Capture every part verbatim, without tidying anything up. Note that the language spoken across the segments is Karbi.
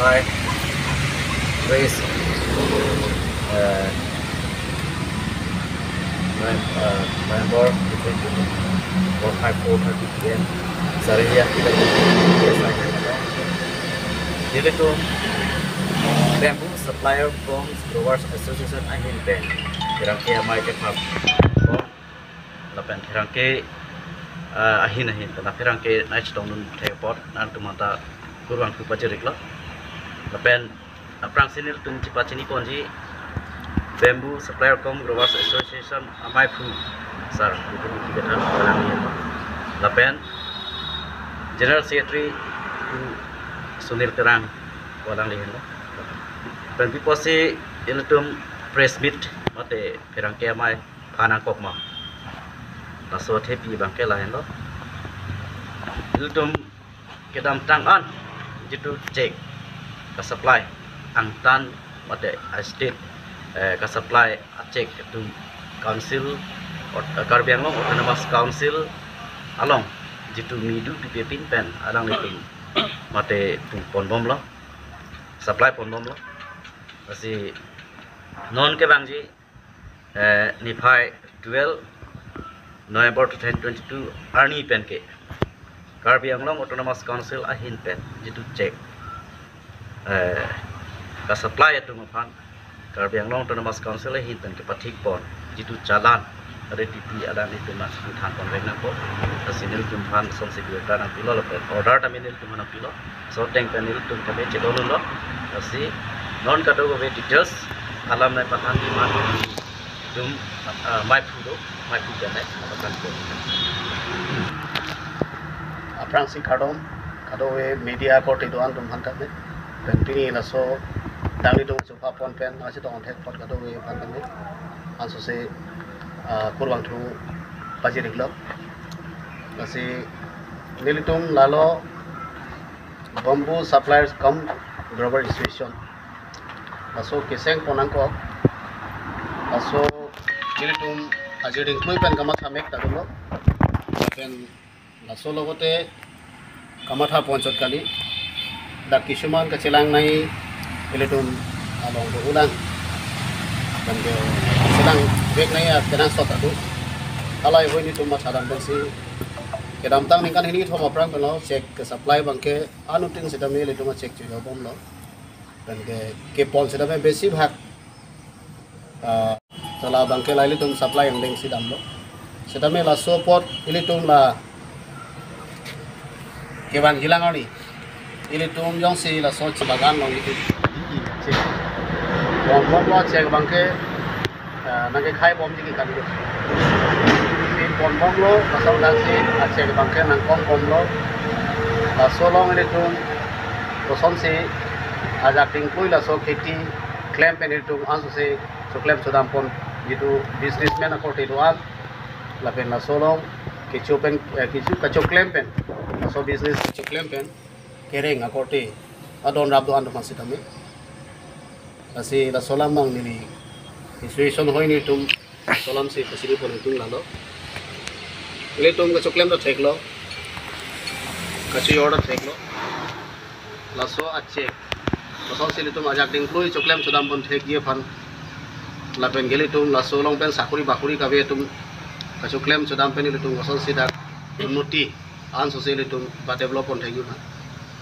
Hi, raise, uh, Novem-, uh, November twenty-two, four five four thirty P M. Sariya kita di S I K. Nelitum Bamboo Supplier cum Growers Association ahin pen pherangke amei kethap lapen pherangke, ah, ahin ahin pen pherangke nai chetongdun thek apot nangtum anta kurvangthu pajir-iklo. Lapen aphrangsi nelitum chepachini ponji Bamboo Supplier cum Growers Association ameiphu Sir Bipin Ingti Kathar, lapen General Secretary Pu Sunil Terang, alangli ahin lo. Lapen pi apotsi ilitum press meet mate pherangke amei phan nangkok ma, laso athepi abangke lahenlo. Ilitum kedamtang an jitu cheque ka-supply angtan mate a-state, eh, ka-supply a-cheque itum council, ot-, Karbi Anglong Autonomous Council along jitu midu pipe pin pen alanglitum mate itum ponbomlo, supply ponbomlo. Lasi non kevangji, eh, niphai twelve November two thousand twenty-two arni penke Karbi Anglong Autonomous Council ahin pen jitu cheque, eh, ka-supply atum aphan Karbi Anglong Autonomous Council ahin pen kepathik pon jitu challan, are T P alanglitum aphan than ponvek nangpo. Lasi nelitum aphan son security nangpilo lapen order tame nelitum aphan nangpilo. So ateng pen nelitum tame chedondunlo. Lasi non kadokave details alam nangpathan iman itum, ah, meiphu do, meiphu janai akan ko. Aphrangsi kardom, kadokave media akorte do-an atum aphan tame. Pen pini laso nanglitum chupha pon pen nangchetong thek apot kadokave aphan tame ansose, ah, kurvangthu pajir-iklo. Lasi nelitum lalo Bamboo Suppliers cum Grower Association, laso keseng pon nangkok, laso nelitum ajir dingklui pen kamatha mek ta dolo. Pen laso logote kamatha pon chot kali, dak kisuman kachelang nai ilitum along do ulang. Pen ke chelang vek nai a kenangsot adu. Halahei hoi nelitum mathadam pensi kedamtang ningkan hini kethom aphrang pen lo cheque ke-supply abangke anuttin sitame ilitum a-cheque chojorbomlo. Pen ke kepon sitame besibhag, ah, ta la abangke la ilitum supply angdeng si damlo. Sitame laso apot ilitum la kevangjilang arni ilitum jongsi laso cheque bagan along ilitum cheque ponbomlo, cheque abangke, ah, nangkekhaibomji ke kali. Si ponbomlo, laso adak si a-cheque abangke nangkong bomlo. Laso along ilitum kosonsi ajak dingklui laso kheti klem pen ilitum ansose choklem chodam pon jitu businessman akorte do-an lapen laso along kecho pen, eh, kecho kachoklem pen, laso business kachoklem pen kereng akorte adon rap do-an atum sitame. Lasi laso alam abang neli association hoi nelitum laso alam si pachini pon itum lalo. Ilitum kachoklem ta theklo, kachojor ta theklo. Laso a-cheque, laso si ilitum ajak dingklui choklem chodam pon thekji aphan. Lapen ke ilitum laso along pen sakori bakori kave atum kachoklem chodam pen ilitum kosonsi dak unnoti ansose ilitum ba develop pon thekji aphan.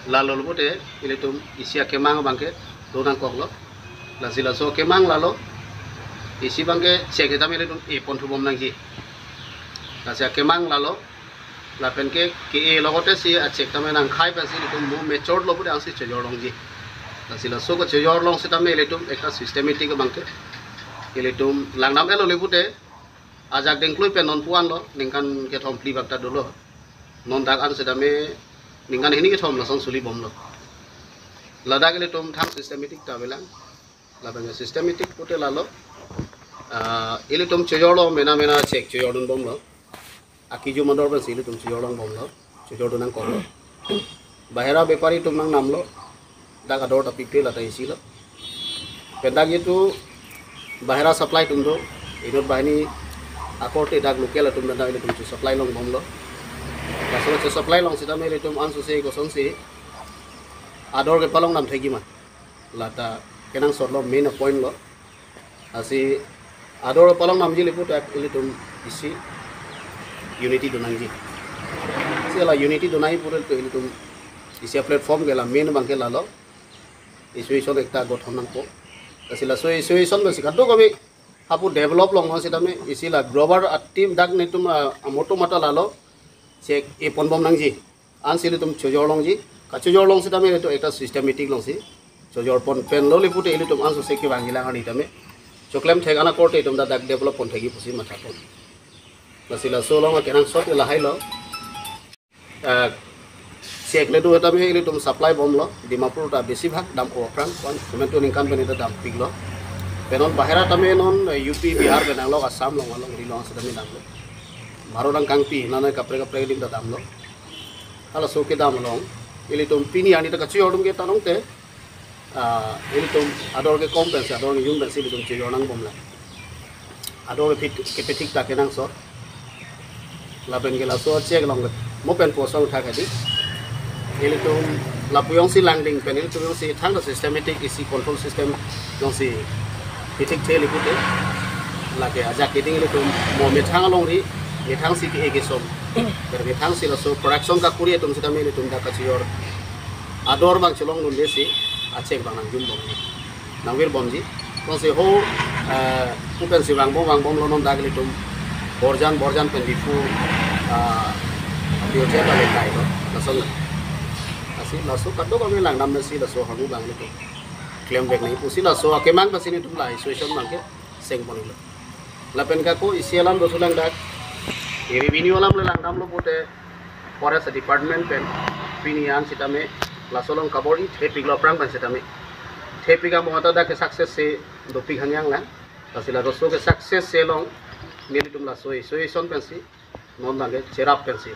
Lalo pute ilitum isi akemang abangke do nangkoklo. Lasi laso akemang lalo, isi abangke cheque tame ilitum e pon thubom nangji. Lasi akemang lalo, lapen ke ke-e logote si a-cheque tame nangkhai pensi ilitum mo matured lo pute ansi chojor longji. Lasi laso kachojor long sitame ilitum ekta systematic abangke ilitum langdam-etlo le pute ajak dingklui pen non pu-anlo, ningkan kethom phli bak ta dolo. Non dak an sitame ningkan hini kethom lason suli bomlo. Ladak ilitum thang systematic ta avelang. Lapen systematic pute lalo, ah, ilitum chojorlo, mena mena cheque chojordun bomlo. Akiju mandor pensi ilitum chojor long bomlo, chojordun nangkoklo. Bahera bepari atum nangnamlo, dak ador ta pipe lata isi lo. Pen dak jitu bahera supply atum do, inut banghini akorte dak local atum dak ilitum chesupply long bomlo. Laso chesupply long sitame ilitum ansose kosonsi ador kepalong dam thekji ma, lata kenangsot lo, main point lo. Lasi ador palong damji le puta ilitum isi unity donangji. Si la unity donai pura tu ilitum isi platform ke la main abang ke lalo association ekta gothon nangpo. Lasi laso association besi kadokave hapu develop long sitame isi la global a team dak netum a, amoto mata lalo chek e ponbom nangji. Ansi ilitum chojor longji, kachojor long sitame ilitum ekta systematic longsi chojor pon pen lo le puta ilitum anso seke bang hilang ani tame choklem thek ana korte itum dak develop pon thekji pusi matha pon. Lasi laso along kenangsot lahai lo. Eh, chek le do tame ilitum supply bomlo, Dimapur ta besi bhag dam o aphrang, kon semen tu ningkan pen ita dampiklo. Pen non bahera tame non, eh, U P, Bihar pen nanglo, Assam long, along ri long sitame damlo. Baro dang kangpi, nana kaprek kaprek lim ta damlo. Halaso kedam along ilitum pini ani ta kachojor atum ke ta nong te, ah, ilitum ador ke kom pensi, ador ke jun pensi ilitum chojor nangbom la. Ador ke pit, ke pithik ta kenangsot. Lapen ke laso chek along ke mo pen posong thak hadi. Ilitum lapu jongsi langding pen ilitum jongsi thang ta systematic isi control system jongsi pithik the le puta. Lake ajak keding ilitum mo methang along ri, methang si ke-e kesom. Ber methang si laso production kakuri atum sitame ilitum dak kachojor ador bang cholong dunde si achek bang nangjum bomji, nangvir bomji. Lasi ho, eh, pu pensi vangbom vangbom lo non dak ilitum Borjan, Borjan pen Diphu, ah, Dioje ta le kai lo. Laso na. Lasi laso kadokave langdam si laso haru bang ilitum klem vek nangji pusi laso akemang pensi netum la association bang ke seng ponlo. Lapen ke ako isi alam dosulang dak, e revenue alam le langdamlo puta forest department pen pini an sitame laso along kabor-i thepiklo aphrang pen sitame. Thepik amo ta dak ke success si dopik hangyang lang. Lasi laso ke success si along nelitum laso association pensi non bang ke cherap pensi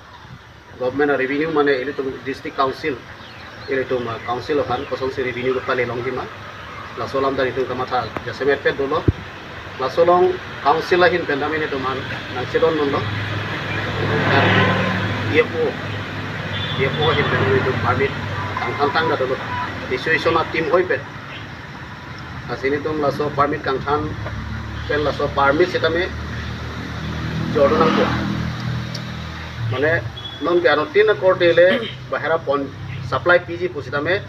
government a revenue mane ilitum district council, ilitum, ah, council aphan kosonsi revenue kepale longji ma, laso alam ta netum kamatha jasemet pet dolo. Laso along council ahin pen tame netum an nangchedon non lo. Dan D F O, D F O ahin pen netum permit tang tang tang ta dolo. Association a team hoi pen. Lasi netum laso permit kangthan pen laso permit sitame jor nangpo. Mane non ke ano tin akorte le bahera pon supply piji pu sitame,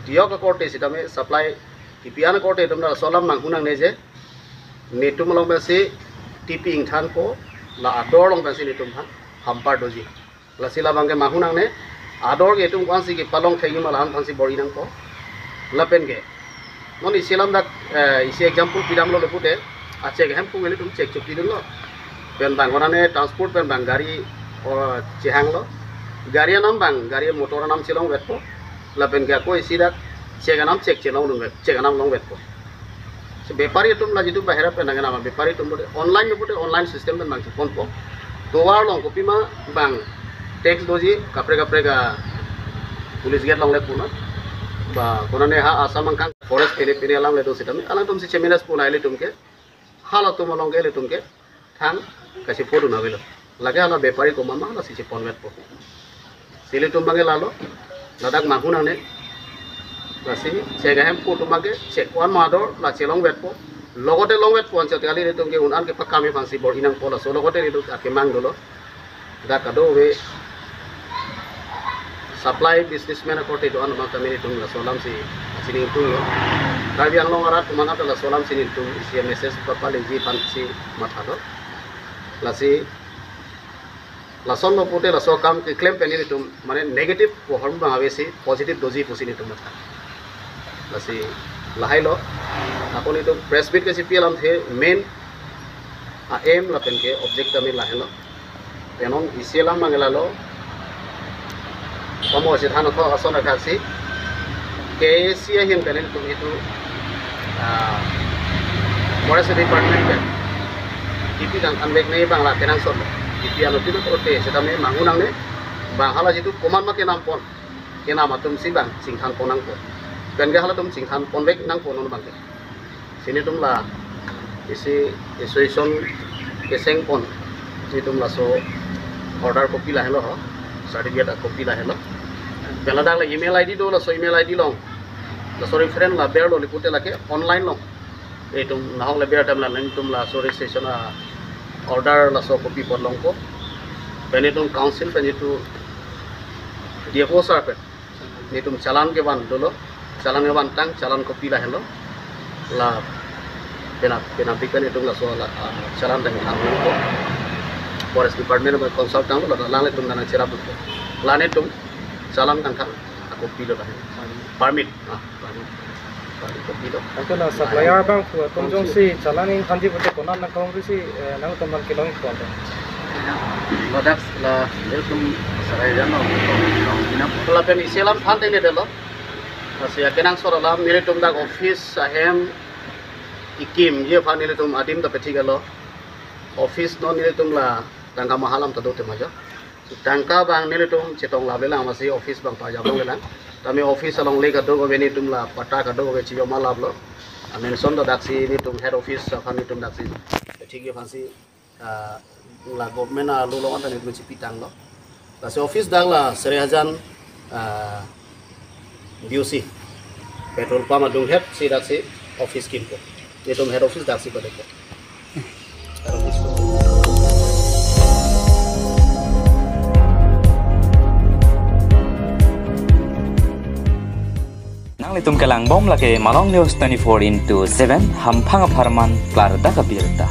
diok akorte sitame supply kipi an akorte itum laso alam manghu nangne je netum along pensi tipi ingthanpo, la ador along pensi netum aphan hampar doji. Lasi labang ke manghu nangne, ador ke itum ko-ansi kepalong thekji ma la-an aphansi bor-i nangpo. Lapen ke non isi alam dak, eh, isi example pidamlo le puta, achek ahem pu ilitum chek chok pidunlo. Pen bang konane transport pen bang gari, o, chehanglo. Gari anam bang, gari motor anam chelong vetpo. Lapen ke ako isi dak chek anam chek chelong dun vet, chek anam long vetpo. So, bepari atum la jitu bahera pen nang nama bepari atum bote online bote online system pen bang chepon po. Tovar along kopima bang tax doji kaprek kaprek a police gate along le puna. Ba konane ha Assam angkang forest pini pini alam le do sitame alangtum si cheminas puna ilitum ke. Halatum along ke ilitum ke thang kachepodun avelo. Lake hala bepari komat ma lasi chepon vetpo. Si ilitum bang ke lalo, ladak manghu nangne. Lasi chek ahem pu atum bang ke chek ko-an ma ador la chelong vetpo. Logote long vetpo anchot kali ilitum ke un-an kepakam aphansi bor-i nangpo laso logote ilitum akemang dolo. Dak kadokave supply businessman akorte do-an abang tame netum laso alam si chini ingtunglo. Karbi Anglong arat atum an ta laso alam si netum isi message papaleji aphansi mathalo. Lasi lason lo puta laso akam keklem pen netum mane negative pohor bang ave si positive doji pusi netum matha. Lasi lahai lo. Ako netum press meet ke si pi alamthe main a aim lapen ke object tame lahelo. Pen non isi alam bang ke lalo. Komo si than tho ason akhak si K A C ahin pen netum itu, ah, forest department pen tipi tang anvek nangji bang la kenangsot. Tipi ano tipi korte sitame manghu nangne bang hala jitu komat ma kenam pon. Kenam atum si bang chingthan pon nangpo. Pen ke halatum chingthan pon vek nangpo non bang ke. Si netum la isi association keseng pon netum laso order copy lahelo ho, certificate copy lahelo. Pen ladak la email I D do, laso email I D along laso reference la berlo, lapu te lake online along itum nahok le ber time la nelitum laso registration a order laso copy pon longpo. Pen itum council pen itum D F O sir pen itum challan kevan dolo, challan kevantang, challan copy lahenlo. La pena pena bikan itum laso la, ah, challan tang thang ko. Forest Department pen consult tanglo, la alanglitum nang cherappo. La nelitum challan kangthang a copy lo lahen. Permit, ah, permit. Permit copy lo. Anke la supplier abang pu atum jongsi challan ingthanji pute konat nangkong si, eh, nangtum abang kelong ikon. Ladak la nelitum sarai jan lo, lo, lo, lo. Lapen isi alam than tengne detlo. Lasi akenangsot alam nelitum dak office ahem ikimji aphan nelitum adim ta pethiklo. Office non nelitum la tangka mahalam ta do te majo. Tangka abang nelitum chetong lap lelang, masi office abang pajam lelang. Tame office along le kadokave nelitum la patta kadokave chiyom alaplo. A mention ta daksi nelitum head office aphan nelitum daksi pethikji aphansi, ah, la government along anta nelitum chipitanglo. Lasi office dak la Sarihajan, ah, B O C petrol pump adung het si daksi office kimpo. Nelitum head office daksi padeko. Head office ko. Nanglitum kelang bom lake Malong News twenty-four into seven, hamphang apharman klardak abirta.